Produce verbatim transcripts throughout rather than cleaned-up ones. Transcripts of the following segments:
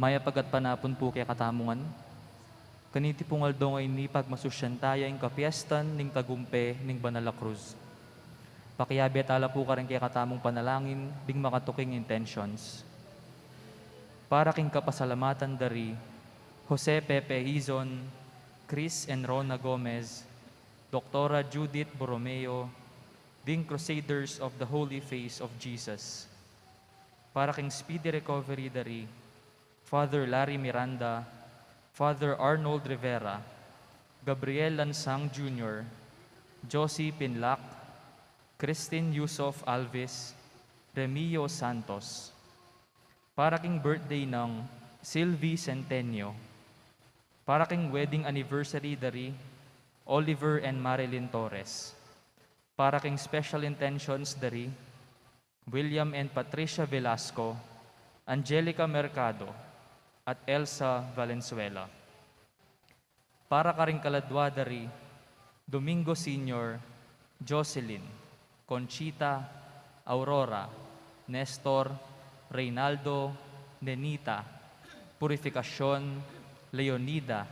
Mayap a gatpanapun pu kekatamu ngan. Kaniti pung aldo ngeni pagmasusyan taya ing kapiestan ning tagumpe ning Banal a Cruz. Pakiabe tala pu karing kekatamung panalangin ding makatuking intentions. Para king kapasalamatan da ri Jose Pepe Hizon, Chris and Rona Gomez, Doktora Judith Borromeo, ding Crusaders of the Holy Face of Jesus. Para king speedy recovery da ri Father Larry Miranda, Father Arnold Rivera, Gabriel Lansang Junior, Josie Pinlac, Christine Yusof Alves, Remio Santos. Para king birthday nang Sylvie Centenio. Para king wedding anniversary da ri Oliver and Marilyn Torres. Para king special intentions da ri William and Patricia Velasco, Angelica Mercado, at Elsa Valenzuela. Para karing kaladwa da ri Domingo Senior, Jocelyn, Conchita, Aurora, Nestor, Reynaldo, Nenita, Purificacion, Leonida,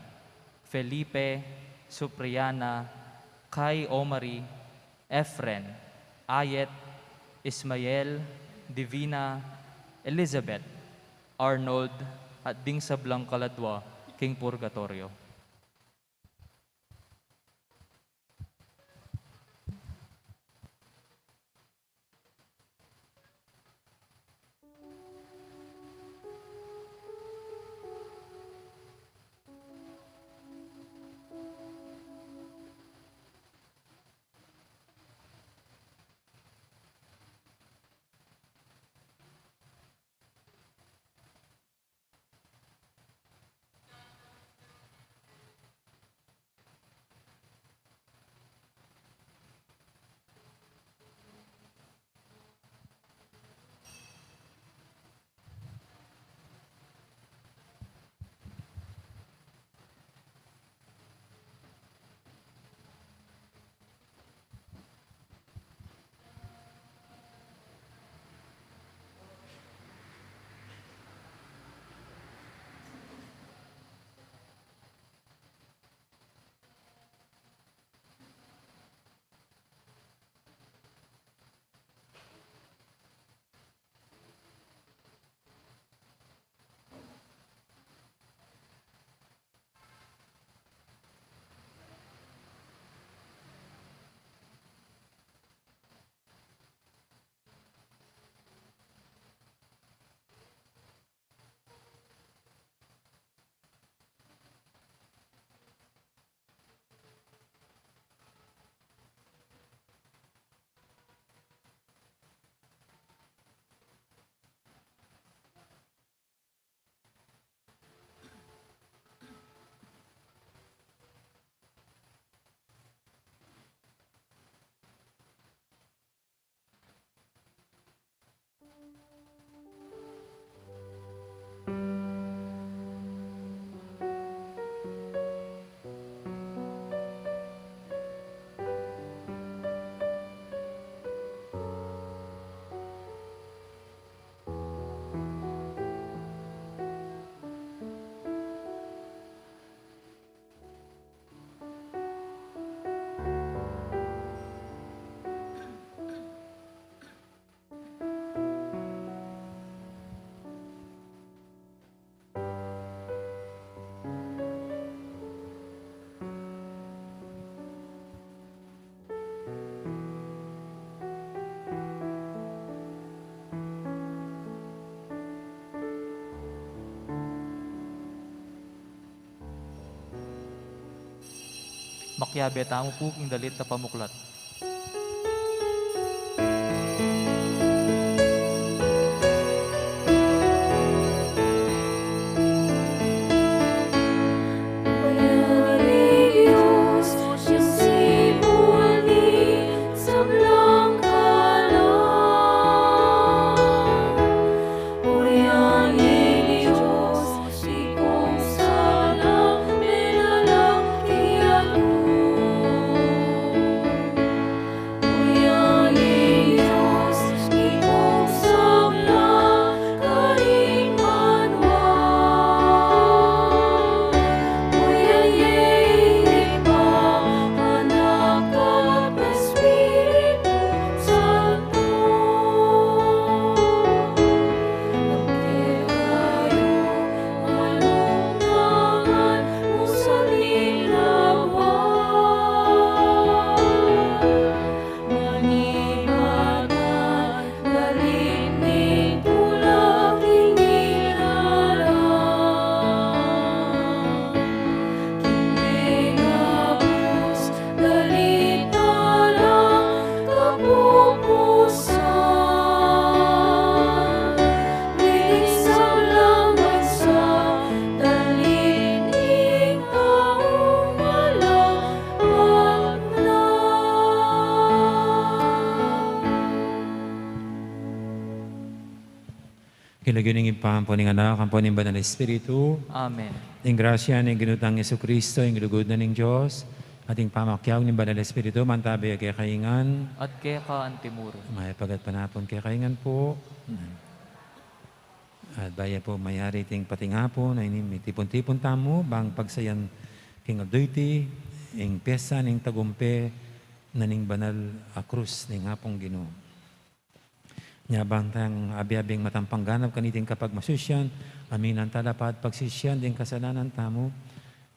Felipe, Supriana, Kai Omari, Efren, Ayet, Ismael, Divina, Elizabeth, Arnold, at ding sablang kaladwa king purgatoryo. Makiabe tamu pu king dalit a pamuklat. King lagyu ning Ibpa, ampo ning Anak, ampo ning Banal Espiritu. Amen. Ing grasya ning Ginu tang Jesucristo, ing lugud na ning Dios, at ing pamakiabe ning Banal Espiritu, mantabe ya kekayu ngan. At keka antimurin. Mayap a gatpanapun kekayu ngan pu. At bayu pu mayari iting patingapun, ini mitipun-tipun tamu, ban pagsayan king aldo iti, ing pyesta ning tagumpe na ning banal a krus ning Apung Ginu. Nya ban tang abi-abing matampang ganap kaniting kapagmasusyan, aminan tala pa at pagsisian ding kasalanan tamu,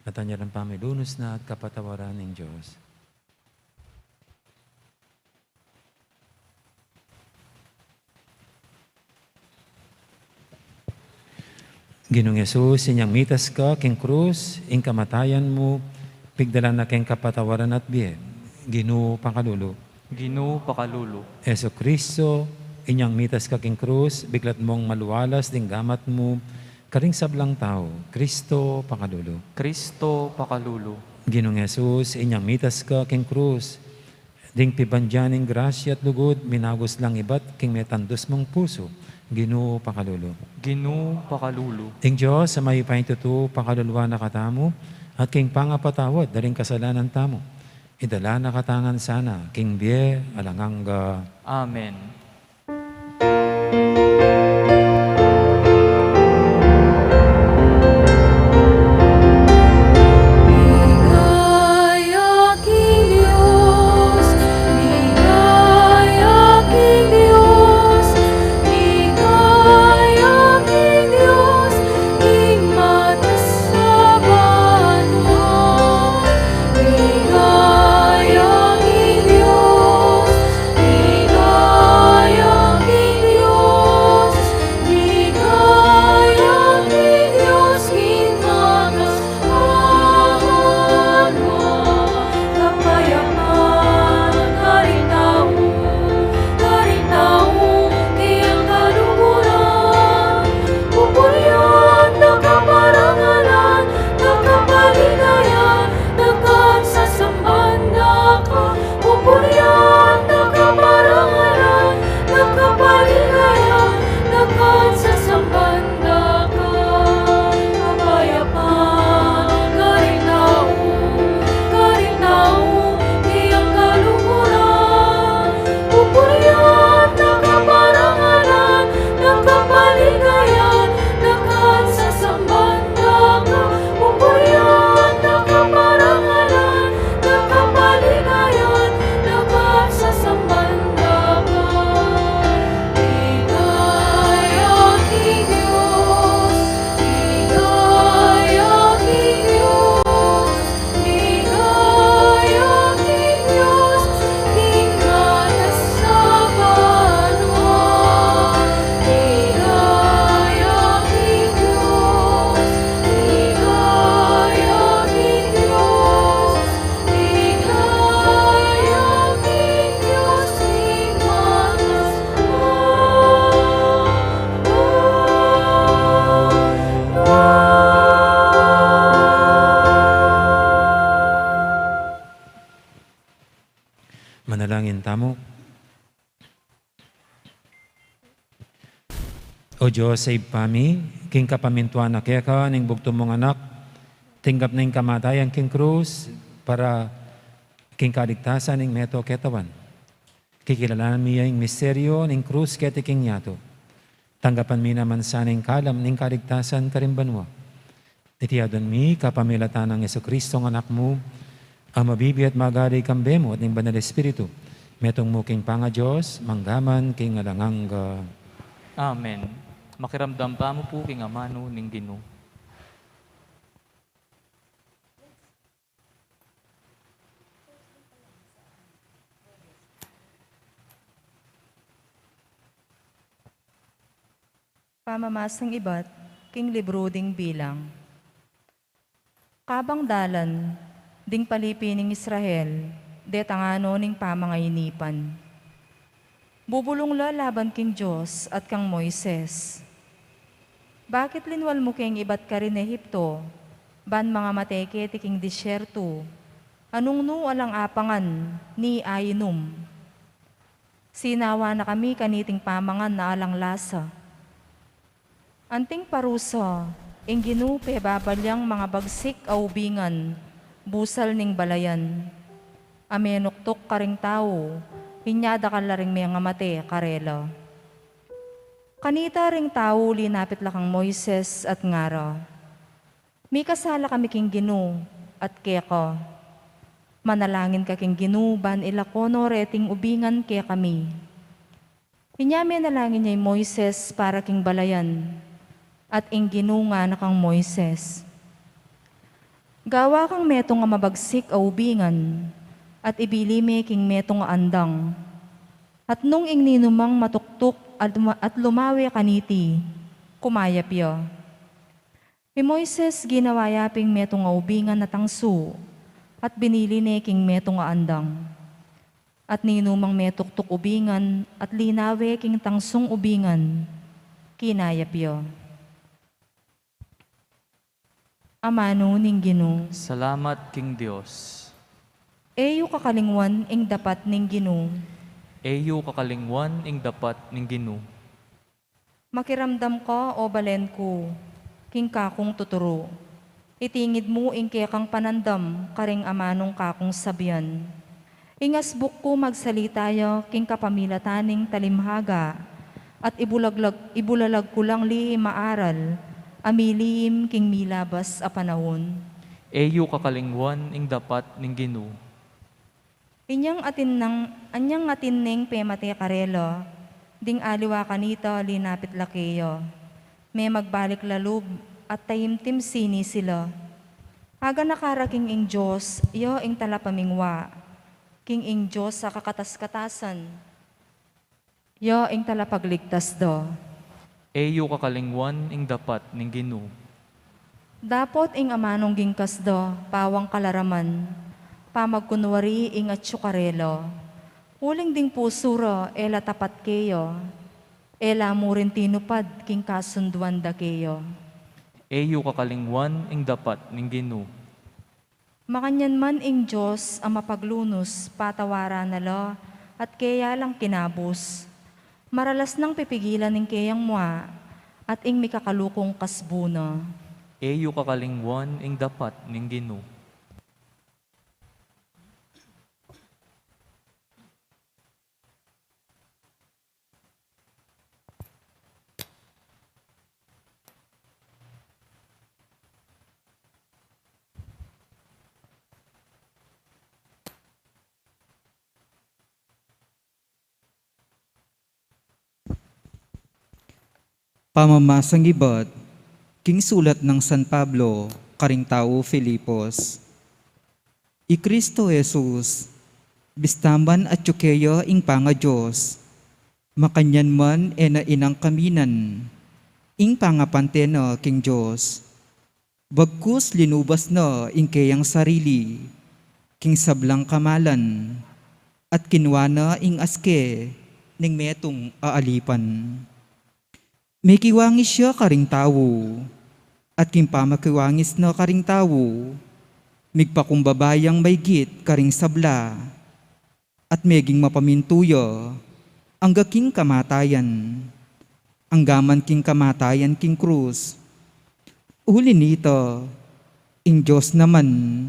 at anyaran pamilunus na at kapatawaran ning Dios. Ginung Jesus, inyang mitas ka king krus, ing kamatayan mu, pigdalan na keng kapatawaran at bie. Ginu, pakalulu. Ginu, pakalulu. Jesucristo, inyang mitas ka king krus, biklat mung malualas ding gamat mu karing sablang tau. Cristo, pakalulu. Cristo, pakalulu. Ginung Jesus, inyang mitas ka king krus, ding pibandian ning grasya at lugud, minagus lang ibat king metandus mung pusu. Ginu, pakalulu. Ginu, pakalulu. Ing Dios a mayupayang tutu, pakaluluan na katamu, at king pangapatawad da ring kasalanan tamu, idala na katamu ngan sana king bie alang angga. Amen. tamu. O Dios, Ibpa mi, king kapamintuan na keka ning bugtung mung Anak, tinggap na ing kamatayan king krus para king kaligtasan ning meto ketawan. Kikilalanan mi ya ing misteryo ning krus keti king yatu. Tanggapan mi naman sana ing kalam ning kaligtasan karing banua. Iti adwan mi kapamilatan nang Jesucristo, Anak mu, a mabibie at magari kambe mu at ning Banal Espiritu, metung mu king pangaDios, mangga man king alang angga. Amen. Makiramdam tamu pu king amanu ning Ginu. Pamamasang ibat king libru ding Bilang. Kabang dalan, ding palipi ning Israel, detang no ning pamangainipan. Bubulung la laban king Dios at kang Moises, "Bakit linwal mu keng ibat karin Ehipto, ban mangamate keti king disyertu, a nung nu alang apangan ni ainum? Sinawa na kami kaniting pamangan a alang lasa." Anting parusa, ing Ginu pebabalyang mangabagsik a ubingan busal ning balayan, a menuktuk karing tau, inya dakal la ring mengamate karela. Kanita ring tau linapit la kang Moises at ngara, "Mikasala kami king Ginu at keka. Manalangin ka king Ginu ban ilako no reting ubingan kekami." Inya menalangin ya i Moises para king balayan, at ing Ginu ngana kang Moises, "Gawa kang metung a mabagsik a ubingan, at ibili me king metung a andang. At nung ing ninumang matuktuk at luma-, at lumawe kaniti, kumayap ya." I Moises ginawa ya ping metung a ubingan a tangsu, at binili ne king metung a andang. At ninumang metuktuk ubingan at linawe king tangsung ubingan, kinayap ya. Amanu ning Ginu. Salamat king Dios. E yu kakalingwan ing dapat ning Ginu. E yu kakalingwan ing dapat ning Ginu. Makiramdam ka, o balen ku, king kakung tuturu. Itingid mu ing kekang panandam karing amanung kakung sabian. Ing asbuk ku magsalita ya king kapamilatan ning talimhaga, at ibulaglag-, ibulalaga ku lang lihim a aral a milihim king milabas a panaun. E yu kakalingwan ing dapat ning Ginu. Inyang atin nang, anyang atin neng pemate karela, ding aliwa kanita linapit la keya. Memagbalik la lub at taimtim sini sila. Aganaka ra king ing Dios, ya ing talapamingwa, king ing Dios a kakatas-katasan, ya ing talapagligtas da. E yu kakalingwan ing dapat ning Ginu. Dapot ing amanung gingkas da pawang kalaraman, pamagkunwari ing atyu karela. Uling ding pusu ra e la tapat keya, e la mu rin tinupad king kasunduan da keya. E yu kakalingwan ing dapat ning Ginu. Makanyan man ing Dios a mapaglunus, patawaran na la, at keya lang kinabus. Maralas nang pipigilan ing keyang mua, at ing mikakalukung kasbu na. E yu kakalingwan ing dapat ning Ginu. Pamamasang ibat king sulat nang San Pablo karing tau Filipos. I Kristo Jesus, bista man atyu keya ing pangaDios, makanyan man e na inang kaminan ing pangapante na king Dios. Bagkus linubas na ing keyang sarili king sablang kamalan, at kinwa na ing aske ning metung a alipan. Mikiwangis ya karing tau, at king pamakiwangis na karing tau, migpakumbaba yang maygit karing sabla. at meging mapamintu ya angga king kamatayan, angga man king kamatayan king krus. Uli nita, ing Dios naman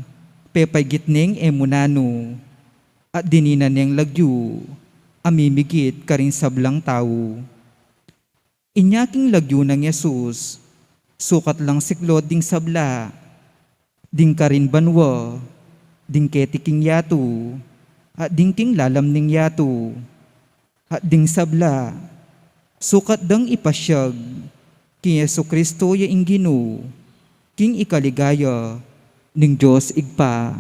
pepaigit neng e mu nanu, at dininan neng lagyu a mimigit karing sablang tau. Inya king lagyu nang Jesus, sukat lang siklaud ding sabla, ding karin banua, ding keti king yatu, at ding king lalam ning yatu, at ding sabla, sukat dang ipasiag king Jesu-Cristo ya ing Ginu, king ikaligaya ning Dios Ibpa.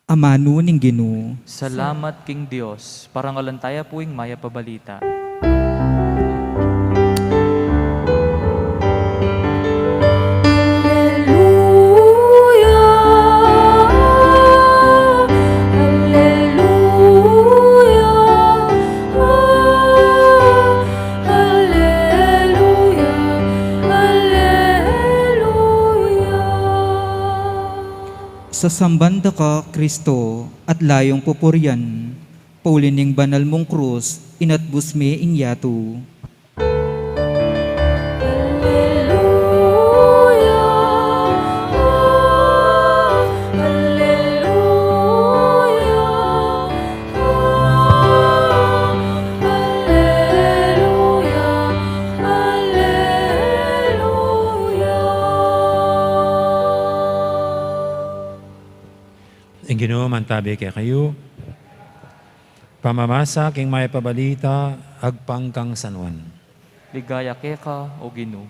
Amanu ning Ginu. Salamat king Dios. Parangalan taya pu ing mayap a balita. Alleluia, alleluia, alleluia, alleluia. Sasamban da ka, Kristo, at layung pupurian, pauli ning banal mung krus, inatbus me ing yatu. Alleluia, alleluia, alleluia, alleluia. Ing Ginu mantabi kekayu. Pamamasa king mayap a balita agpang kang San Juan. Ligaya keka, O Ginu.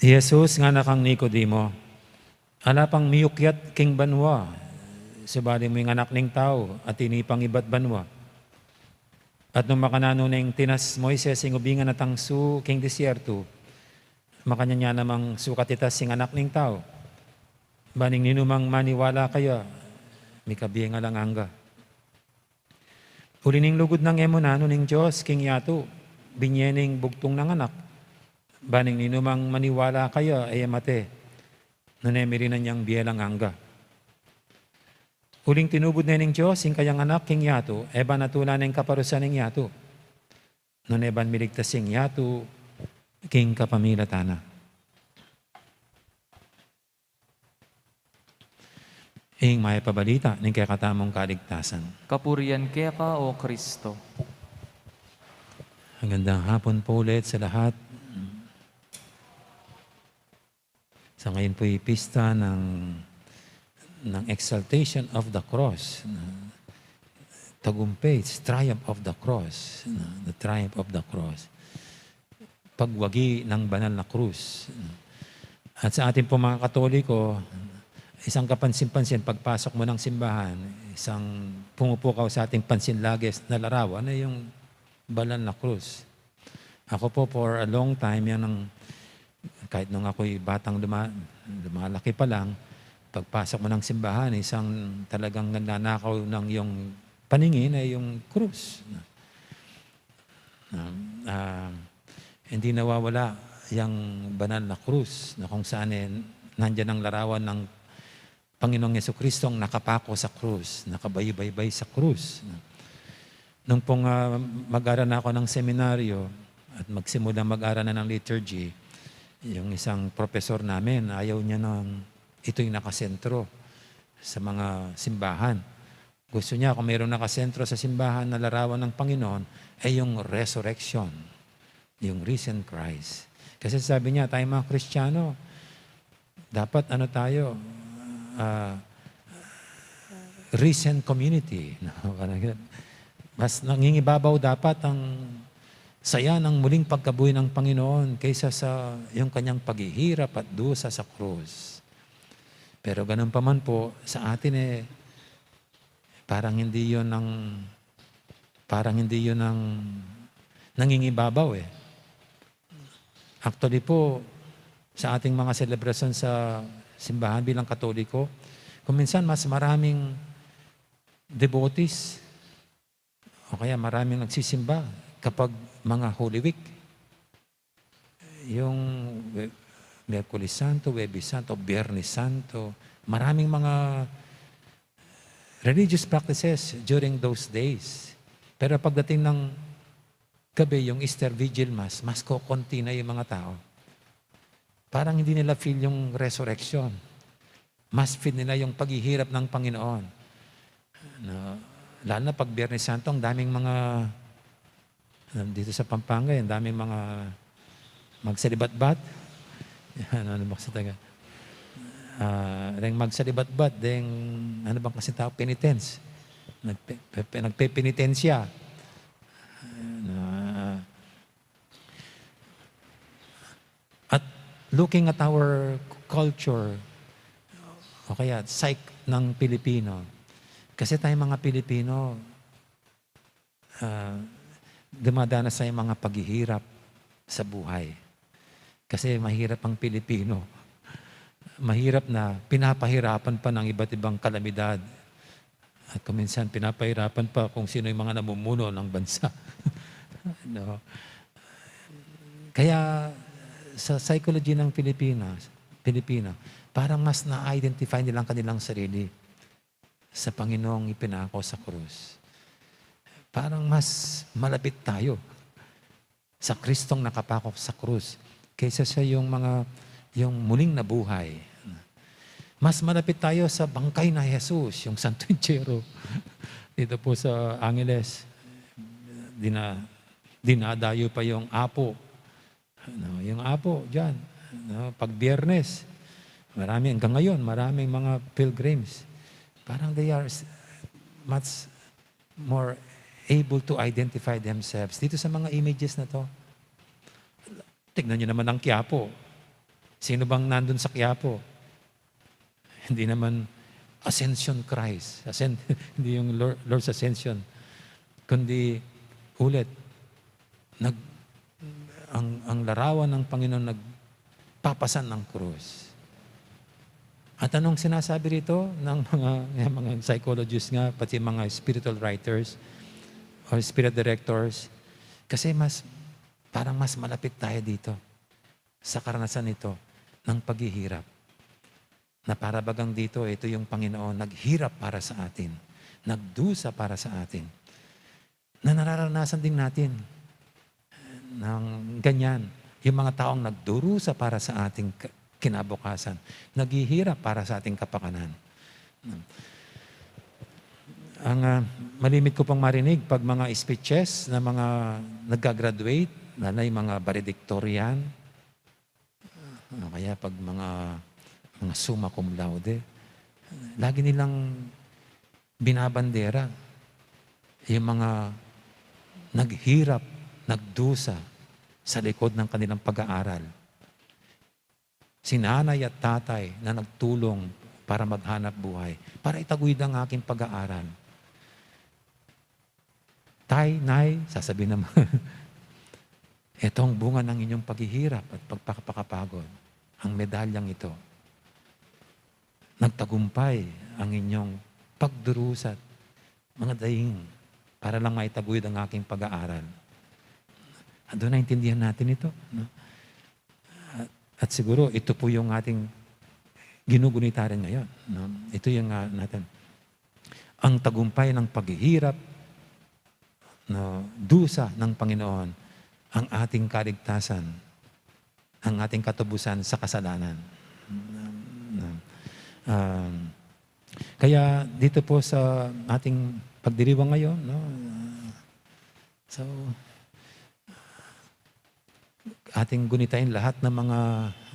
I Jesus ngana kang Nicodemo, ala pang miukyat king banua, subali mu ing Anak ning Tau atin ipang ibat banua. At nung makananu neng tinas Moises ing ubingan a tangsu king disyertu, makanyan ya namang sukat itas ing Anak ning Tau, ban ing ninumang maniwala kaya, mikabie ngan lang angga. Uli ning lugud nang e mu nanu ning Dios king yatu, binie ne ing bugtung nang Anak, ban ing ninumang maniwala kaya, e mate, nune mirinan yang bie lang angga. Uling tinubud ne ning Dios ing kayang Anak king yatu, e ban atulan ne ing kaparusan ning yatu, nune ban miligtas ing yatu king kapamilatan na. Ing mayap a balita ning kekatamung kaligtasan. Kapurian keka, O Kristo. Magandang hapon po ulit sa lahat. Sa ngayon po'y pista ng, ng exaltation of the cross. Tagumpay, it's triumph of the cross. The triumph of the cross. Pagwagi ng banal na krus. At sa ating pong mga Katoliko, isang kapansin-pansin, pagpasok mo ng simbahan, isang pumupukaw sa ating pansin lagi na larawan ay yung banal na krus. Ako po, for a long time, yan ang, kahit nung ako'y batang luma-, lumalaki pa lang, pagpasok mo ng simbahan, isang talagang nananakaw ng iyong paningin ay yung krus. Ah, ah, hindi nawawala yung banal na krus na kung saan, eh, nandiyan ang larawan ng Panginoong Jesucristo ang nakapako sa krus, nakabaybaybay sa krus. Nung pong, ah, mag-aral na ako ng seminaryo at magsimula mag-aral na ng liturgy, yung isang professor namin, ayaw niya nang ito'y nakasentro sa mga simbahan. Gusto niya, kung mayroong nakasentro sa simbahan na larawan ng Panginoon, ay yung resurrection, yung risen Christ. Kasi sabi niya, tayo mga Kristiyano, dapat ano tayo, ah, risen community, no? Parang ganun. Mas nangingibabaw dapat ang saya ng muling pagkabuhay ng Panginoon kaysa sa yung kanyang paghihirap at dusa sa krus. Pero ganun pa man po, sa atin, eh, parang hindi yun ang, parang hindi yun ang nangingibabaw, eh. Actually po, sa ating mga selebrasyon sa simbahan bilang Katoliko, kung minsan mas maraming devotees o kaya maraming nagsisimba kapag mga Holy Week. Yung We-, Miyerkules Santo, Huwebes Santo, Biyernes Santo, Maraming mga religious practices during those days. Pero pagdating ng gabi, yung Easter Vigil Mass, mas kokonti na yung mga tao. Parang hindi nila feel yung resurrection. Mas feel nila yung paghihirap ng Panginoon. No? Lalo na pag Biyernes Santo, ang daming mga, um, dito sa Pampanga, ang daming mga magsalibatbat. Yan, ano ba kasi taga? Ah, deng magsalibatbat, deng, ano bang kasi tawag, penitence. Nagpe-, pe-, nagpepenitensya. Na, at looking at our culture, o kaya psyche ng Pilipino, kasi tayong mga Pilipino, ah, dumadanas tayong mga paghihirap sa buhay. Kasi mahirap ang Pilipino. Mahirap na pinapahirapan pa ng iba't ibang kalamidad. At kung minsan pinapahirapan pa kung sino yung mga namumuno ng bansa. No? Kaya sa psychology ng Pilipinas, Pilipino, parang mas na-identify nilang kanilang sarili sa Panginoong ipinako sa krus. Parang mas malapit tayo sa Kristong nakapako sa krus kaysa sa yung mga, yung muling nabuhay. Mas malapit tayo sa bangkay na Jesus, yung Santo Entierro. Dito po sa Angeles, dina-, dinadayo pa yung apo. No, yung apo dyan, no, pag Biyernes, marami, hanggang ngayon, maraming mga pilgrims. Parang they are s-, much more able to identify themselves dito sa mga images na to. Tignan nyo naman ang Quiapo. Sino bang nandun sa Quiapo? Hindi naman Ascension Christ. Ascen-, hindi yung Lord, Lord's Ascension. Kundi, ulit, nag-, ang, ang larawan ng Panginoon nagpapasan ng krus. At anong sinasabi rito ng mga, ng mga psychologists nga, pati mga spiritual writers or spirit directors? Kasi mas, parang mas malapit tayo dito sa karanasan nito ng paghihirap. Na para bagang dito, ito yung Panginoon naghirap para sa atin, nagdusa para sa atin. Na nararanasan din natin ng ganyan, yung mga taong nagdurusa para sa ating ka-, kinabukasan, naghihirap para sa ating kapakanan. Ang, ah, malimit ko pang marinig pag mga speeches na mga nagka-graduate, lalo na yung mga valedictorian, o kaya pag mga, mga summa cum laude, lagi nilang binabandera yung mga naghirap, nagdusa sa likod ng kanilang pag-aaral. Si nanay at tatay na nagtulong para maghanap buhay, para itaguyod ang aking pag-aaral. Tay, nay, sasabihin naman, "Eto ang bunga ng inyong paghihirap at pagpakapagod, ang medalyang ito. Nagtagumpay ang inyong pagdurusa at mga daing para lang maitaguyod ang aking pag-aaral." Ando, naintindihan natin ito, no? At, at siguro, ito po yung ating ginugunita rin ngayon, no? Ito yung, ah, natin. Ang tagumpay ng paghihirap, no, dusa ng Panginoon, ang ating kaligtasan, ang ating katubusan sa kasalanan. No? Um, kaya dito po sa ating pagdiriwang ngayon, no? So, ating gunitain lahat ng mga,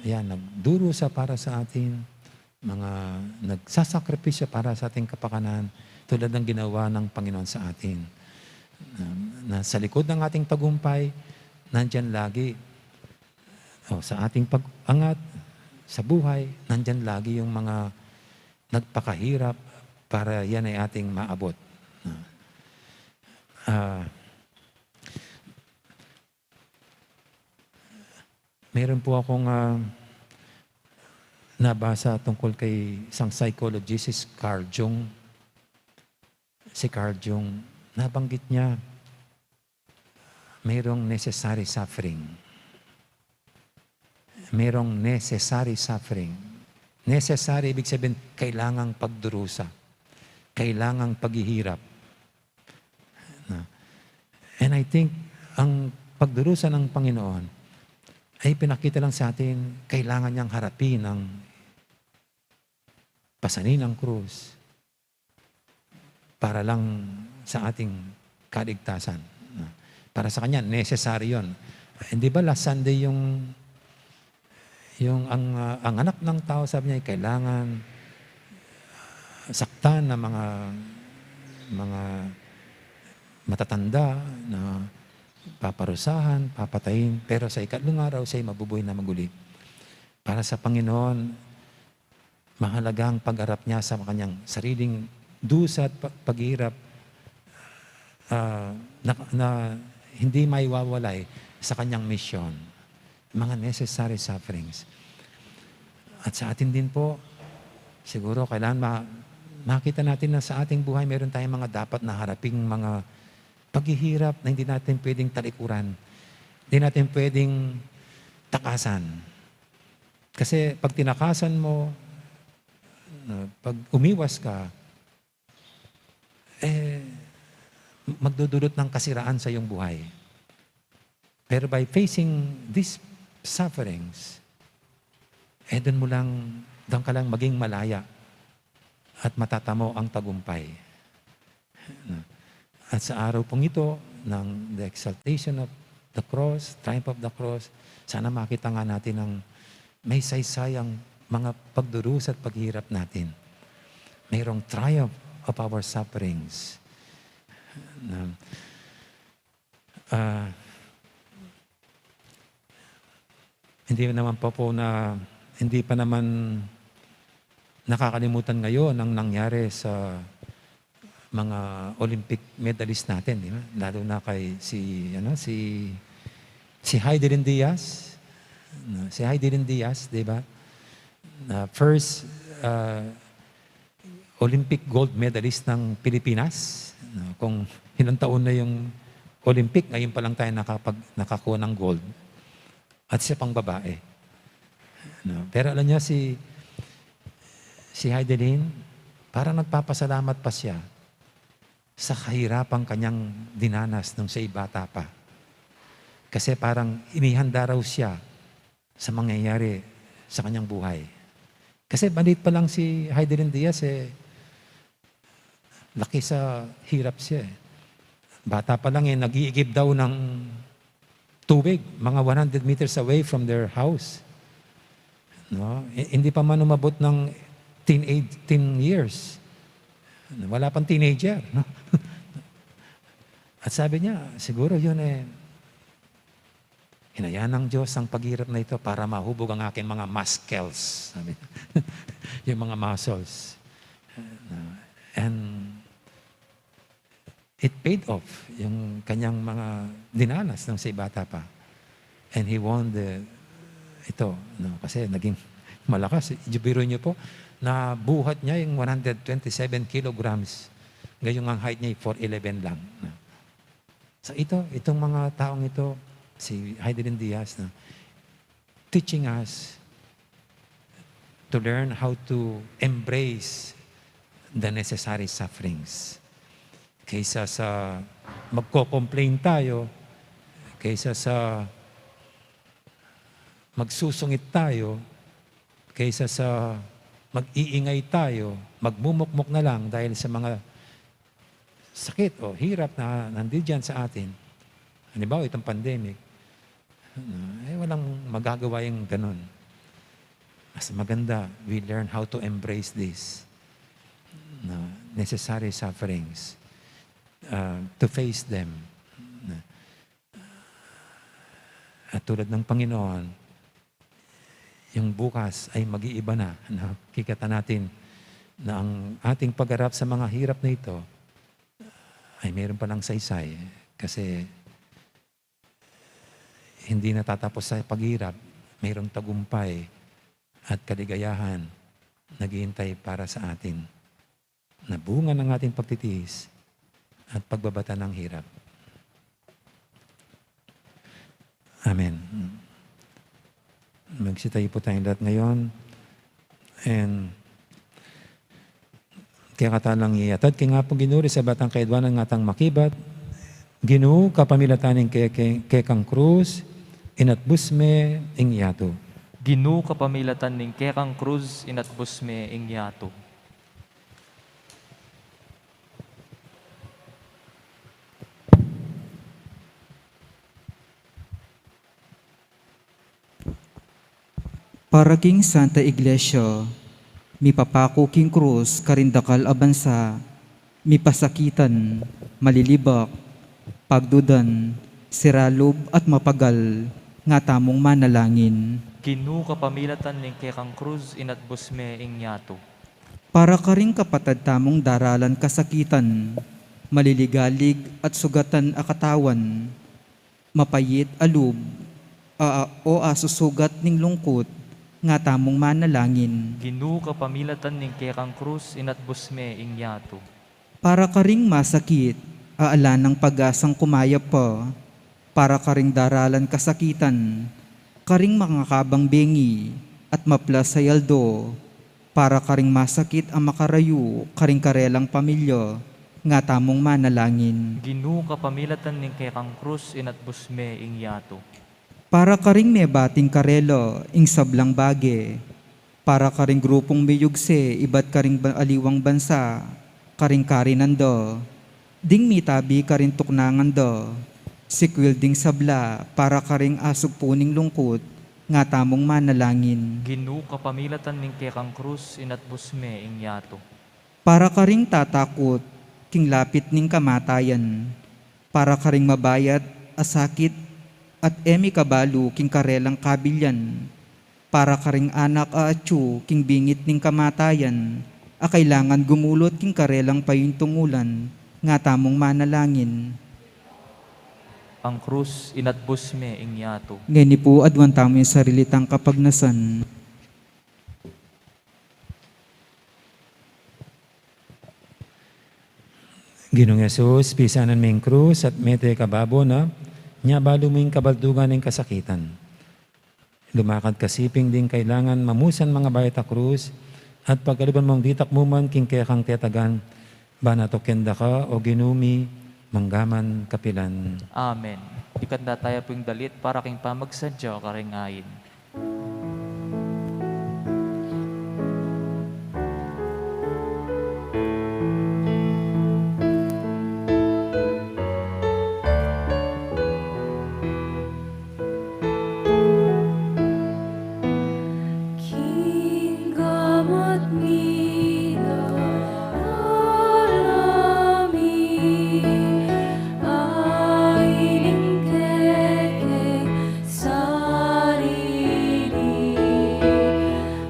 yan, nagdurusa para sa atin, mga nagsasakripisyo para sa ating kapakanan, tulad ng ginawa ng Panginoon sa atin. Na, na sa likod ng ating tagumpay, nandyan lagi, o, sa ating pag-angat sa buhay, nandyan lagi yung mga nagpakahirap para yan ay ating maabot. Ah, meron po akong, ah, nabasa tungkol kay isang psychologist, si Carl Jung. Si Carl Jung, nabanggit niya, mayroong necessary suffering. Mayroong necessary suffering. Necessary, ibig sabihin, kailangang pagdurusa, kailangang paghihirap. Na, and I think, ang pagdurusa ng Panginoon ay pinakita lang sa atin, kailangan niyang harapin ang pasanin ng krus para lang sa ating kaligtasan. Na, para sa kanya, necessary yun. Hindi ba last Sunday yung, yung ang, ah, ang anak ng tao, sabi niya, ay kailangan saktan ng mga, mga matatanda na paparusahan, papatayin, pero sa ikatlong araw siya'y mabubuhay na maguli. Para sa Panginoon, mahalagang pag-arap niya sa kanyang sariling dusa at pa-, paghihirap, ah, na, na hindi maiwawalay sa kanyang misyon. Mga necessary sufferings. At sa atin din po, siguro kailangan ma-, makita natin na sa ating buhay, meron tayong mga dapat na haraping mga paghihirap na hindi natin pwedeng talikuran. Hindi natin pwedeng takasan. Kasi pag tinakasan mo, na pag umiwas ka, eh, magdudulot ng kasiraan sa iyong buhay. Pero by facing these sufferings, eh, doon mo lang, doon ka lang maging malaya at matatamo ang tagumpay. At sa araw pong ito ng the exaltation of the cross, triumph of the cross, sana makita nga natin ang may saysay ang mga pagdurusa at paghihirap natin. Mayroong triumph of our sufferings. Na, ah, hindi naman pa po na, hindi pa naman nakakalimutan ngayon ang nangyari sa mga Olympic medalist natin, di ba? Lalo na kay si, ano, si, si Heidelin Diaz. No, si Heidelin Diaz, di ba? Na first, ah, Olympic gold medalist ng Pilipinas. No, kung ilang taon na yung Olympic, ngayon pa lang tayo nakapag-, nakakuha ng gold. At siya pang babae. No? Pero alam niya si, si Heidelin, parang nagpapasalamat pa siya sa kahirapang kanyang dinanas nung siya'y bata pa. Kasi parang inihanda raw siya sa mangyayari sa kanyang buhay. Kasi maliit pa lang si Heidelin Diaz, eh, laki sa hirap siya, eh. Bata pa lang, eh, nag-iigib daw ng tubig, mga one hundred meters away from their house. No? I-, hindi pa man umabot ng teenage, teen years. Wala pang teenager, no? At sabi niya, "Siguro yun, eh, hinayaan ng Diyos ang paghirap na ito para mahubog ang aking mga muscles," sabi niya. Yung mga muscles. And it paid off, yung kanyang mga dinanas nung siya'y bata pa. And he won the, ito, no, kasi naging malakas. Biro niyo po, nabuhat niya yung one hundred twenty-seven kilograms. Ngayong ang height niya ay four eleven lang, no? So ito, itong mga taong ito, si Heidelin Diaz, no, teaching us to learn how to embrace the necessary sufferings. Kaysa sa magko-complain tayo, kaysa sa magsusungit tayo, kaysa sa mag-iingay tayo, magmumukmok na lang dahil sa mga sakit o hirap na nandiyan sa atin. Halimbawa, itong pandemic, ano, eh, walang magagawa yung ganun. Mas maganda, we learn how to embrace this, no, necessary sufferings, uh, to face them. At tulad ng Panginoon, yung bukas ay mag-iiba na, no? Kikita natin na ang ating pagharap sa mga hirap na ito ay mayroon palang saysay. Kasi hindi natatapos sa paghirap, mayroong tagumpay at kaligayahan naghihintay para sa atin na bunga ng ating pagtitiis at pagbabata ng hirap. Amen. Magsitayo po tayong lahat ngayon. And Kekatamu lang iatad king Apung Ginu, ring sablang kayadwanan ngatang makibat. Ginu, kapamilatan ning ke-, ke-, kekang krus, inatbus me ing yatu. Ginu, kapamilatan ning kekang krus, inatbus me ing yatu. Para king Santa Iglesia, mipapaku king krus karing dakal a bansa, mipasakitan, malilibak, pagdudan, sira lub at mapagal, ngatamung manalangin. Ginu, kapamilatan ning kekang krus, inatbus me ing yatu. Para karing kapatad tamung daralan kasakitan, maliligalig at sugatan a katawan, mapait a lub, a, a, o asusugat ning lungkut, ngatamung manalangin. Ginu, kapamilatan ning kekang krus, inatbus me ing yatu. Para karing masakit, a ala nang pag-asang kumayap pa, para karing daralan kasakitan, karing mangakabang bengi, at maplas a aldo, para karing masakit a makarayu karing karelang pamilya, ngatamung manalangin. Ginu, kapamilatan ning kekang krus, inatbus me ing yatu. Para karing mebating karela ing sablang bage, para karing grupung miyugse ibat karing ba-, aliwang bansa, karing karinan da, ding mitabi karing tuknangan da, sikwil ding sabla para karing asugpu ning lungkut, ngatamung manalangin. Ginu, kapamilatan ning kekang krus, inatbus me ing yatu. Para karing tatakut king lapit ning kamatayan, para karing mabayat a sakit at e mikabalu king karelang kabilian, para karing anak a atyu king bingit ning kamatayan, a kailangan gumulut king karelang payuntungulan, ngatamung manalangin. Ang krus, inatbus me ing yatu. Ngeni pu, aduan tamu ing sarili tang kapagnasan. Ginung Jesus, pisanan me ing krus at mete kababo na, nya balu mu ing kabaldugan ning kasakitan. Lumakad ka siping ding kailangan mamusan mangabayat a krus, at pagkaluban mung ditak mu man king kekang tetagan, bana to kenda ka, o Ginu mi, manggaman kapilan. Amen. Ikanda taya pu ing dalit para king pamagsadya karing ain. King gamat mi na alami, ain ing kekeng sarili,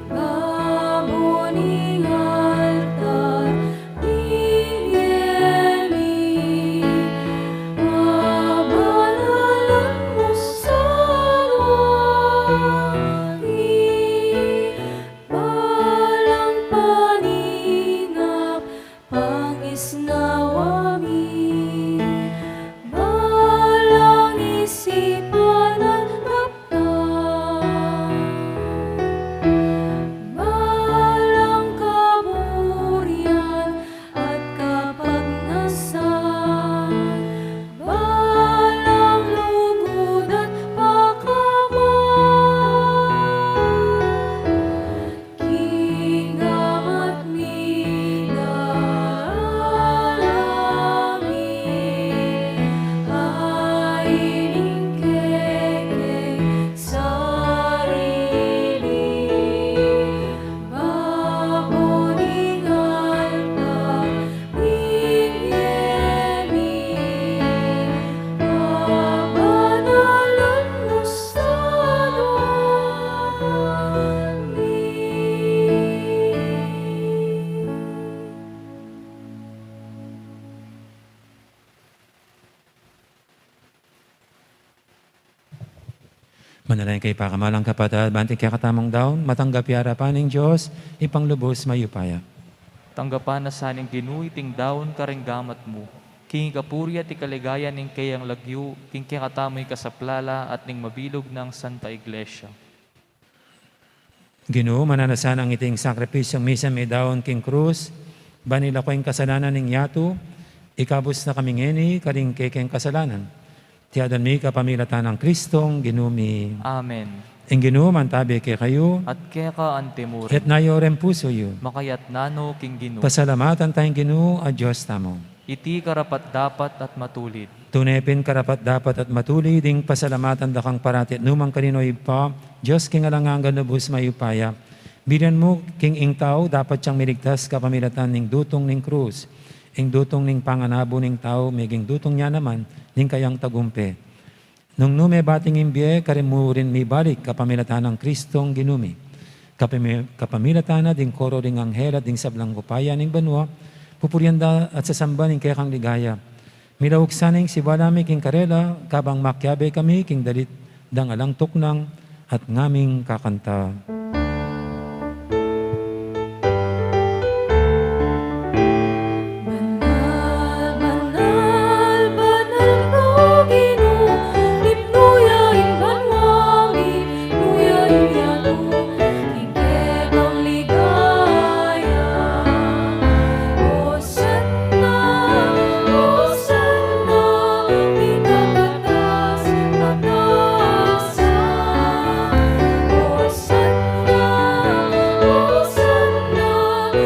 babo ning altar, ing yemi, pabanalan mu sa lua mi, balang paninap, pangisnawa mi, balang isipan at kaptan, balang kaburian at kapagnasan, balang lugud at pakamal. King gamat mi na alami, ain ing kekeng sarili, babo ning altar, ing yemi, pabanalan mu sa lua mi. Manalangin kayu, pakamalan kung kapatad, ban iting kekatamung daun matanggap ya king arapan ning Dios, Ibpang lubus mayupaya. Tanggapan na sa ning Ginu iting daun karing gamat mu, king ikapuri at ikaligaya ning keyang lagyu, king kekatamung ikasaplala at ning mabilug nang Santa Iglesia. Ginu, mananu na sanang iting sakripisyung misa midaun king krus, Ban ilako ing kasalanan ning yatu, ikabus na kami ngeni karing kekeng kasalanan. Tiadan mi kapamilatan nang Kristong Ginu mi. Amen. Ing Ginu mantabi kekayu. At keka antimurin. Itas yu ring pusu yu. Makaitas no king Ginu. Pasalamatan taya ing Ginu a Dios tamu. Iti karapat-dapat at matulid. Tune pin karapat-dapat at matulid ing pasalamatan da kang parati at nukarin man, O Ibpa, Dios king alang angga, lubus mayupaya. Bilinan mu king ing tau dapat yang miligtas kapamilatan ning dutung ning krus. Ing dutung ning panganabu ning tau meging dutung ya naman ning kayang tagumpe. Nung nu mebati ing bie, karin mu rin mibalik kapamilatan nang Kristong Ginu mi. Kapami-, kapamilatan na ding koro ding anghel at ding sablang upaya ning banua, pupurian da at sasamban ing kekang ligaya. Milauk sana ing siwala mi king karela, kabang makiabe kami king dalit dang alang tuknang at ngaming kakanta. Banal, banal, banal ka, Ginu, himnu ya ing banua, himnu ya ing yatu, ing kekang ligaya. Hosanna, Hosanna, king kakatas-katasan. Hosanna, Hosanna,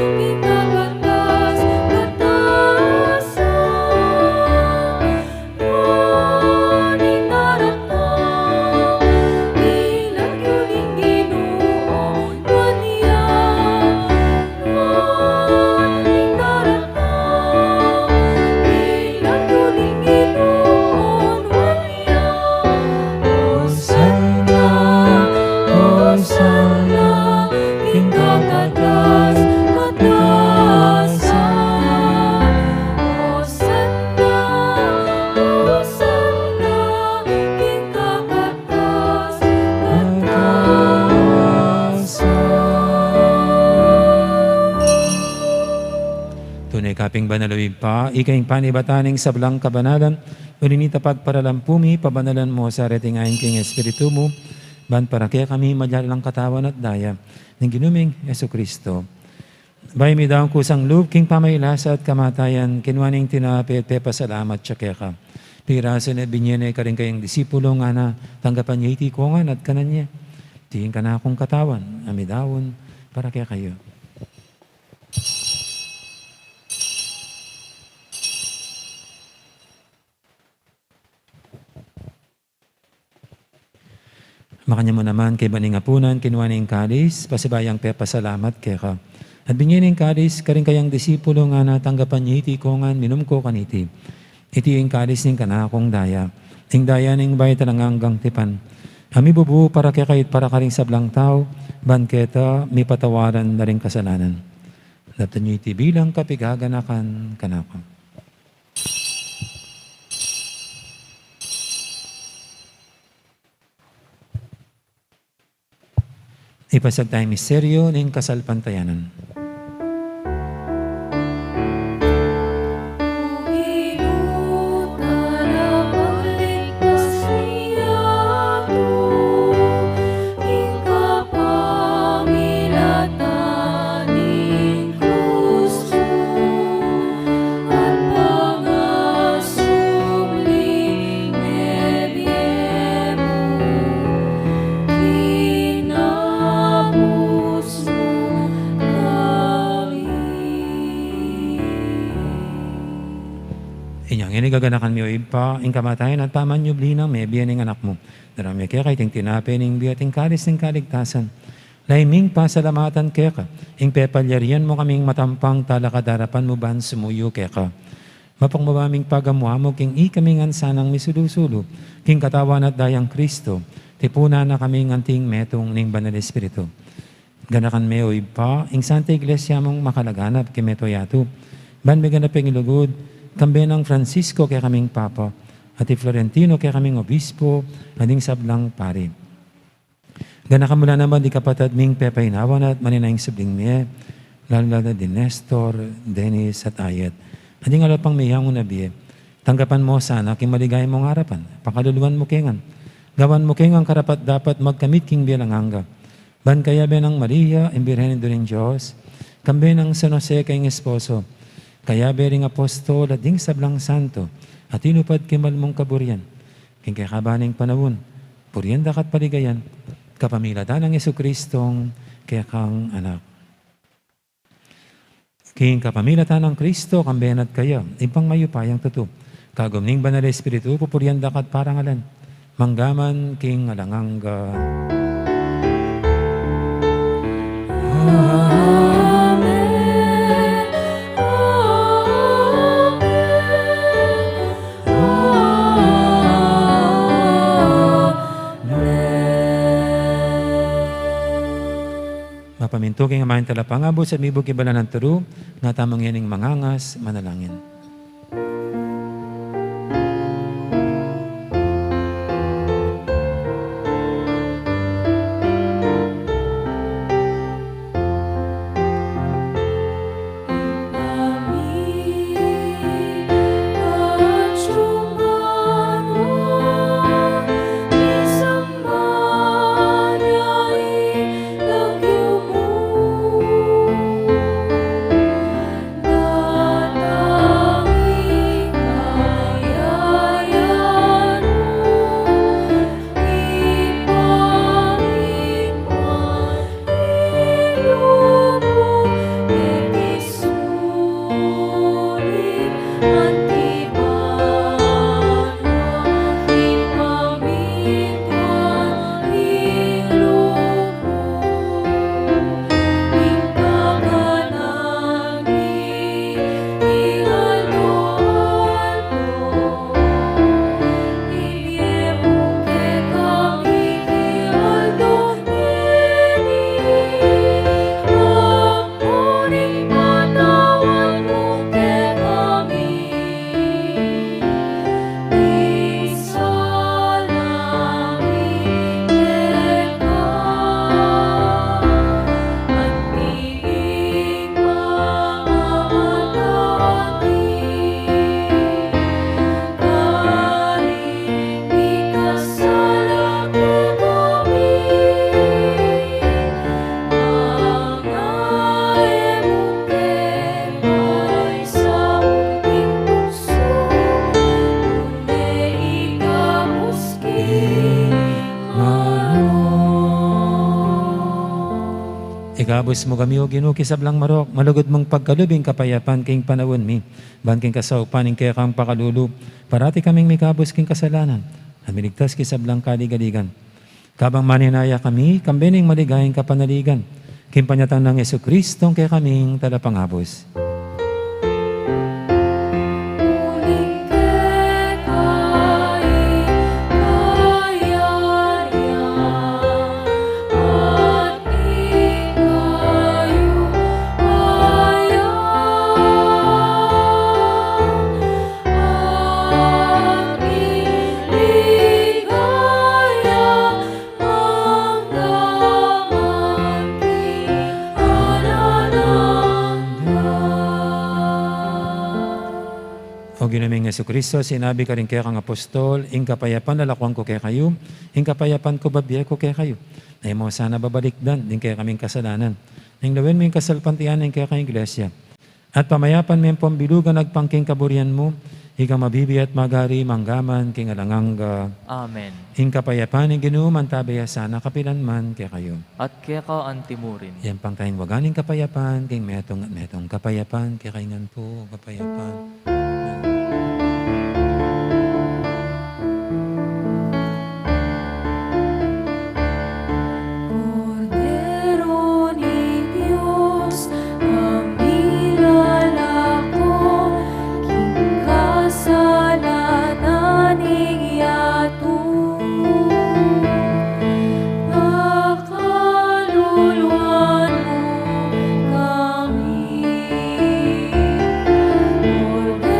king kakatas-katasan. Hosanna, Hosanna, king kakatas-katasan. Hosanna, Hosanna, king kakatas-katasan. Tune ka pin banal, O Ibpa, ika ing panibatan ning sablang kabanalan, uli na nita pagparalampu mi, pabanalan mu sa reting ain king Espiritu mu, ban para kekami maging katawan at daya ning Ginu ming Jesucristo. Bayu mi daun kusang lub king pamagkasakit at kamatayan, kinua ne ing tinape at pepasalamat ya keka. Pirasu ne, binie ne karing kayang disipulo, ngana, tanggapan ye iti kongan at kanan ye. Iti ing kanakung katawan a midaun para kekayu. Makanyan mu naman kaybat ning apunan, kinua ne ing kalis, pasibayu yang pepasalamat keka. At binie ne ing kalis karing kayang disipulo, ngana, tanggapan ye iti kongan, minum ko kaniti. Iti ing kalis ning kanakung daya, ing daya ning bayu at alang anggang tipan, a mibubu para kekayu at para karing sablang tau, ban keta mipatawaran na ring kasalanan. Daptan ye iti bilang kapaganakan kanaku. Ipasiag taya ing misteryu ning kasalpantayanan. Inya ngeni gaganakan mi, O Ibpa, ing kamatayan at pamanyubli nang mebie ning Anak mu. Daraun mi keka iting tinape ning bie at ing kalis ning kaligtasan. Lalu ming pasalamatan keka ing pepalyarian mu kaming matampang talakad king arapan mu ban sumuyu keka. Mapagmabaming pagamu-amu king ikami ngan sanang misulu-sulu king katawan at dayang Kristo, tipunan na kami ngan king metung ning Banal Espiritu. Ganakan me, O Ibpa, ing Santa Iglesia mung makalaganap king mabilug a yatu, ban meganap ing lugud, kambe nang Francisco kekaming Papa, at i Florentino kekaming Obispo, at ding sablang pari. Ganakan mu la naman ding kapatad ming pepaynawan at manenaya ing subling mie, lalu-lalu na di Nestor, Dennis, at Ayet. At ding ala pang meyangu na bie. Tanggapan mu sana king maligaya mung arapan. Pakaluluan mu ke ngan. Gawan mu ke ngan karapat-dapat magkamit king bie alang angga. Ban kayabe nang Maria, ing Birhen Indu ning Dios, Kambe nang San Jose king esposo, kayabe ring apostol at ding sablang santo, a tinupad king mal mung kaburian, king kekaban ning panaun, purian da ka at paligayan, kapamilatan nang Jesucristong kekang Anak. King kapamilatan nang Kristo, kambe na at kaya, Ibpang mayupayang tutu, kagum ning Banal Espiritu, pupurian da ka at parangalan, mangga man king alang angga. Amen. Amen. Amen. Mapamintu king aman ing Talapangabus at mibug king banal nang turu, nga tamu ngening mangangas manalangin. Ikabus mu kami, O Ginu, king sablang marok, malugud mung pagkalub ing kapayapan king panaun mi, ban king kasaupan ning kekang pakalulu, parati kaming mikabus king kasalanan, at miligtas king sablang kaligaligan. Kabang manenaya kami, kambe ning maligayang kapanaligan, king panyatang nang Jesucristong kekaming Talapangabus. O Ginu ming Jesucristo, sinabi karing kekang apostol, ing kapayapan lalakuan ku kekayu, ing kapayapan ku babie ku kekayu. E mu sana babalikdan ding kekaming kasalanan, nune lawen mu ing kasalpantayanan ning kekang Iglesia. At pamayapan me pung bilugan agpang king kaburian mu, ika mabibie at magari mangga man king alang angga. Amen. Ing kapayapan ning Ginu mantabe ya sana kapilan man kekayu. At keka antimurin. Yan pang tayang wagan ing kapayapan king metung at metung. Kapayapan kekayu ngan pu, kapayapan. Kordero ning Dios, a milalako king kasalanan ning yatu, pakaluluan mu kami. Kordero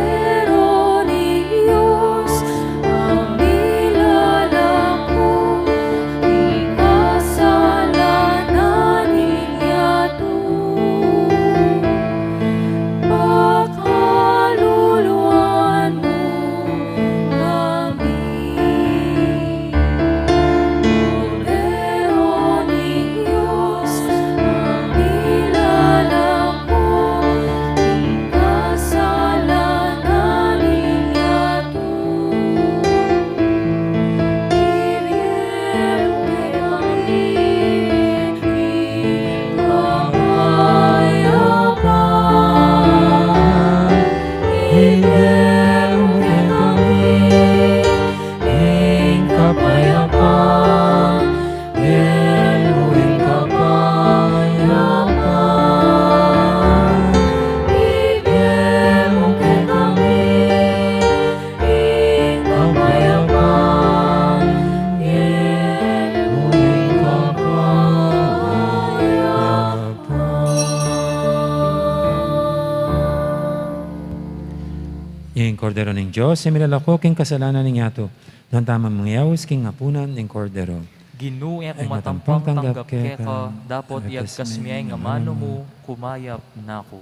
Kordero ning Dios, e milalako king kasalanan ning yatu. Nuan tamu mangyaus king apunan ning Kordero. Ginu, e ku matampang tanggap keka, dapot iagkas me ing amanu mu, kumayap na ku.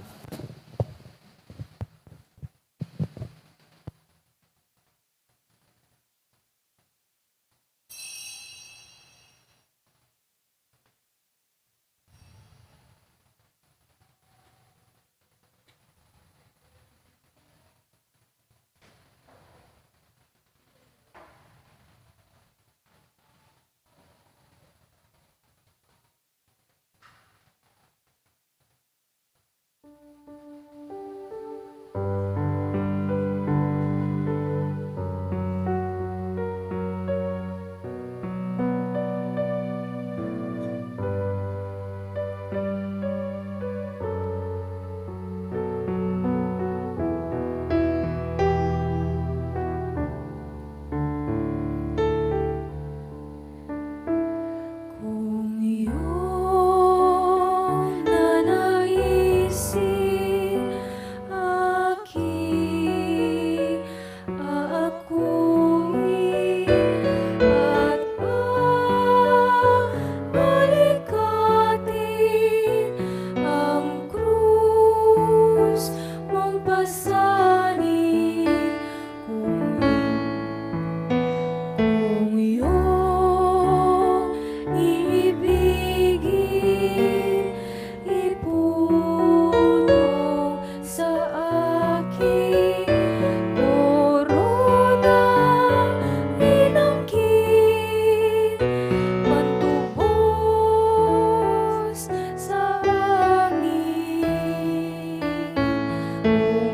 Kung iyong nanaisin aki, akui at pabalikatin ang krus mung pasanin. Kung, kung iyong iibigin, iputong sa aking korona, inangkin pantubos sa amin. Kung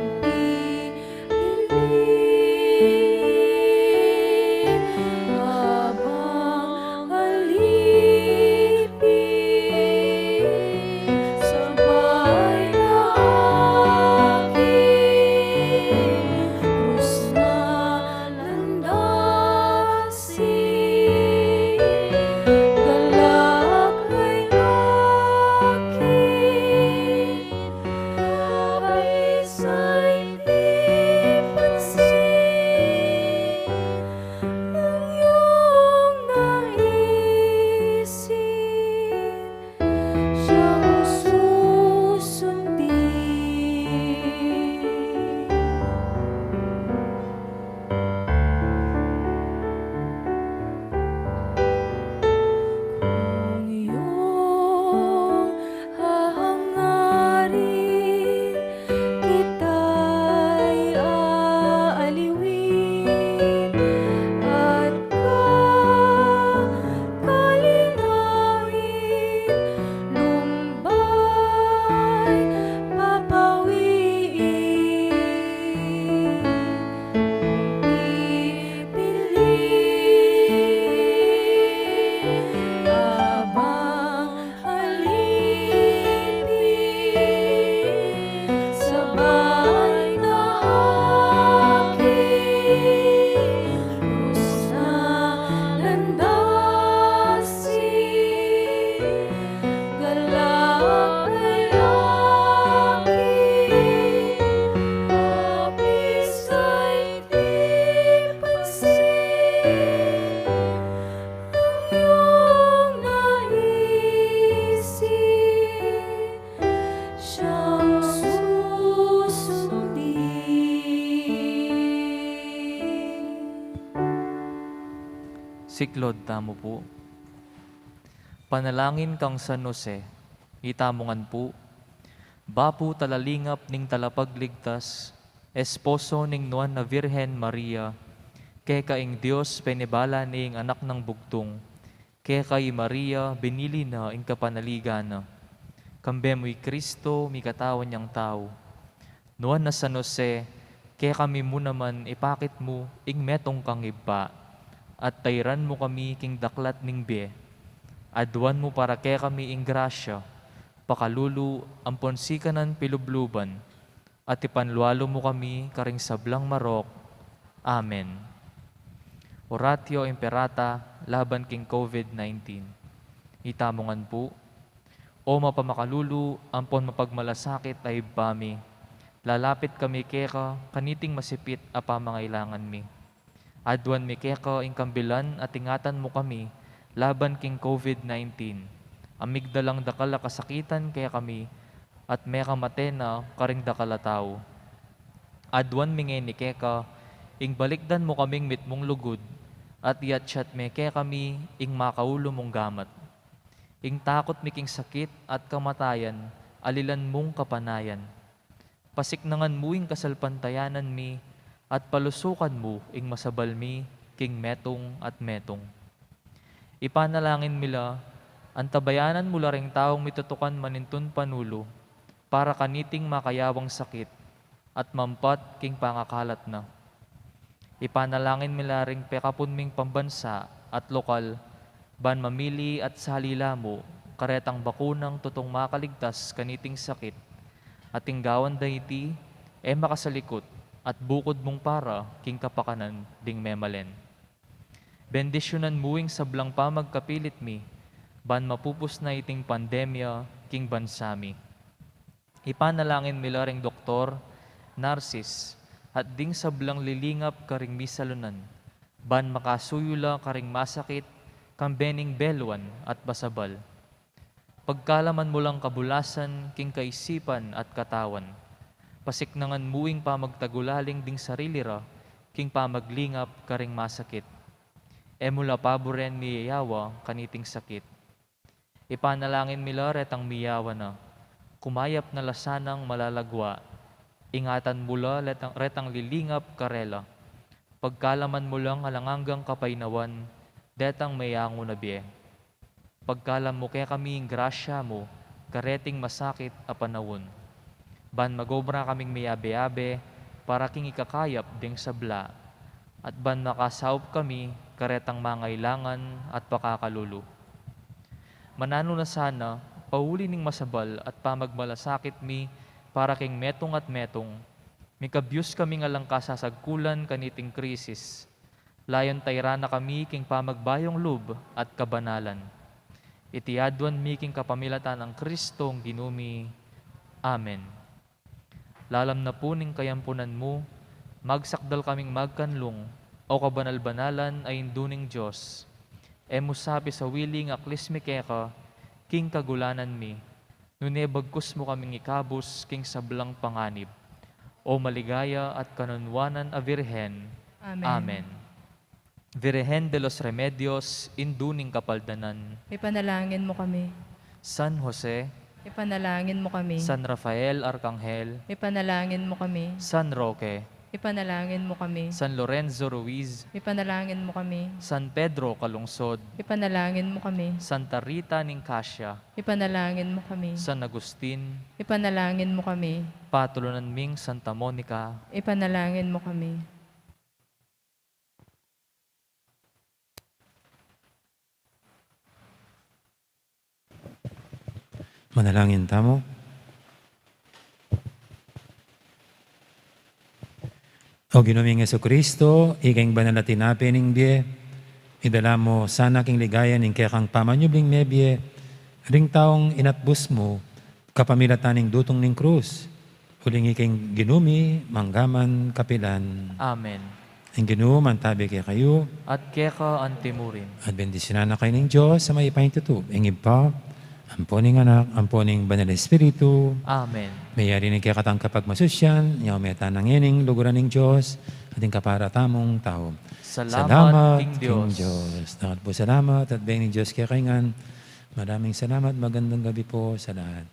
Kung iyong hahangarin, kita'y aaliwin at kakalinahin, lumbay papawiin. Pipili abang alipin, sabay na aking krus na landasin. Galak ay aking, apisay di pansin ang iyong naisin, siyang susundin. Siklaud tamu pu. Panalangin kang San Jose. Itamu ngan pu. Bapu talalingap ning Talapagligtas, esposo ning Nuan a Virgen Maria, keka ing Dios penibala ne ing Anak nang Bugtung, keka i Maria binili na ing kapanaligan na. Kambe mu i Kristo mikatawan yang tau. Nuan a San Jose, kekami mu naman ipakit mu ing metung kang ibpa, at tairan mu kami king daklat ning bie. Aduan mu para kekami ing grasya, pakalulu ampon sikanan pilubluban, at ipanlualu mu kami karing sablang marok. Amen. Oratio Imperata laban king COVID nineteen. Itamu ngan pu. O mapamakalulu ampon mapagmalasakit a Ibpa mi, Lalapit kami keka kaniting masipit a pamangailangan mi. Aduan mi keka ing kambilan at ingatan mu kami laban king COVID nineteen. Amigdalang dakal a kasakitan kekami at mekamate na karing dakal a tau. Aduan mi ngeni keka ing balikdan mu kaming mitmung lugud at iatsat me kekami ing makaulu mung gamat. Ing takut mi king sakit at kamatayan, alilan mung kapanayan. Pasiknangan mu ing kasalpantayanan mi, at palusukan mu ing masabal mi king metung at metung. Ipanalangin mi la, antabayanan mu la ring taung mitutukan manintun panulu, para kaniting makayawang sakit, at mampat king pangakalat na. Ipanalangin mi la ring pekapun ming pambansa at lokal, ban mamili at sali la mu karetang bakunang tutung makaligtas kaniting sakit, at ing gawan da iti, e makasalikut at bukud mung para king kapakanan ding memalen. Bendisyunan mu ing sablang pamagkapilit mi, ban mapupus na iting pandemya king bansa mi. Ipanalangin mi la ring doktor, narsis, at ding sablang lilingap karing misalunan, ban makasuyu la karing masakit, kambe ning beluan at basabal. Pagkalaman mu lang kabulasan king kaisipan at katawan. Pasiknangan mu ing pamagtagulaling ding sarili ra, king pamaglingap karing masakit. E mu la paburen miyayawa kaniting sakit. Ipanalangin mi la retang miyawa na. Kumayap na la sanang malalagwa. Ingatan mu la retang, retang lilingap karela. Pagkalaman mu lang alang anggang kapaynawan, detang meyangu na bie. Pagkalam mu kekami ing grasya mu, kareting masakit a panaun. Ban magobra kaming miyabe-abe, para king ikakayap ding sabla, at ban makasaup kami karetang mangailangan at pakakalulu. Mananu na sana, pauli ning masabal at pamagmalasakit mi para king metung at metung, mikabyus kaming alang kasasagkulan kaniting krisis. Layun tayran na kami king pamagbayung lub at kabanalan. Iti aduan mi king kapamilatan nang Kristong Ginu mi. Amen. Lalam na pu ning kayampunan mu, magsakdal kaming magkanlung, o kabanal-banalan a Indu ning Dios. E mu sa pisawili ing aklis mi keka, king kagulanan mi, nune bagkus mu kaming ikabus king sablang panganib. O maligaya at kanunwanan a Virgen. Amen. Amen. Virgen de los Remedios, Indu ning Kapaldanan. Ipanalangin mu kami. San Jose. Ipanalangin mu kami. San Rafael Arkanghel. Ipanalangin mu kami. San Roque. Ipanalangin mu kami. San Lorenzo Ruiz. Ipanalangin mu kami. San Pedro Calungsod. Ipanalangin mu kami. Santa Rita ning Cascia. Ipanalangin mu kami. San Agustin. Ipanalangin mu kami. Patulunan ming Santa Monica. Ipanalangin mu kami. Manalangin tamu. O Ginu ming Jesucristo, ika ing banal a tinape ning bie, idala mu sana king ligaya ning kekang pamanyubling mebie, ring taung inatbus mu, kapamilatan ning dutung ning krus, uling ika ing Ginu mi, mangga man kapilan. Amen. Ing Ginu mantabi kekayu. At keka antimurin. At bendisyunan na kayu ning Dios a mayupayang tutu, ing Ibpa, ampo ning Anak, ampo ning Banal Espiritu. Amen. Meyari ning kekatang kapagmasusyan, nyau me tana ngening luguran ning Dios, at ing kapara tamung tau. Salamat king Dios. Salamat king Dios. Dapat pu salamat, at beng ning Dios kekayu ngan. Maraming salamat, magandang gabi po sa lahat.